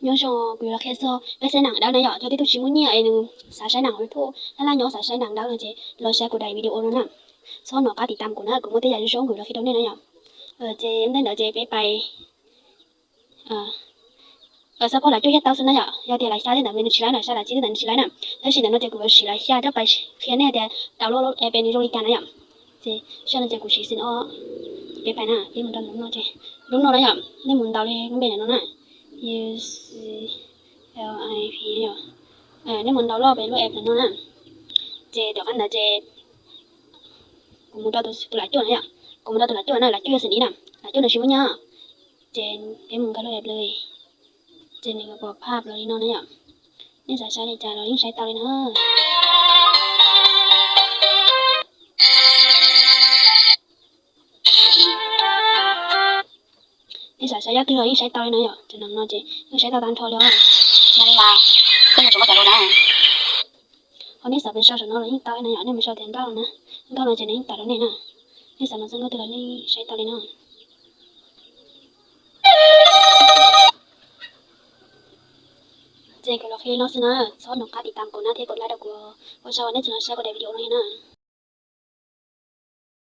Nyob zoo, kuv yuav los qhia txog peb saib neem dawb na yom, cov tib tug tsis muaj nyiaj es nws xav saib neem hauv YouTube, laj laj nyob xav saib neem dawb no ces los saib kuv daim video no na. Txhob nov qab tiv tam kuv na, kuv muaj tej yam zoo zoo kuv los qhia rau nej na yom. Ces ntej ntawd ces peb pais xab phob lav cuaj thiaj tau xwb na yom, yog tias lav xya tej ntawd nws tsis laib na, xya lav tsib tej ntawd nws tsis laib na. Tab sis ntawm no ces kuv yuav siv lav xya coj pais qhia nej tias download lub app nws zoo li cas na yom. Ces xyov no ces kuv siv xim no, peb pais na, peb mus rau lub no ces, lub no na yom, nej mus ntaus li lub npe ntawm no na, U C L I P yom, nej mus ntaus loj pem lub app ntawm no na. Ces tom qab ntawd ces kuv mus rau tus lav cuaj na yom, kuv mus rau tus lav cuaj na, lav cuaj yog xim ni na, lav cuaj nws tsis muaj nyiaj. Ces peb mus nkag lub app li, ces nws pom phaj los li no na yom. Nej xav saib li cas los yeej saib tau li na. Nej xav saib zaj twg los yeej saib tau li na yom, cov neem no ces yeej saib tau tag nrho li os. Yog li mas koj yuav tsum muab cov lus na, ho nej xav mus sau saum no los yeej tau na yom, nej mus sau tias nkauj no na, nkauj no ces nws yeej tawm rau nej na. Nej xav mus txog nkauj twg los yeej saib tau li na. Ces kuv los qhia li no xwb na, txhob nov qab tiv tam kuv na thiab kom like rau kuv. Ua tsaug uas nej tseem los saib kuv daim video no na.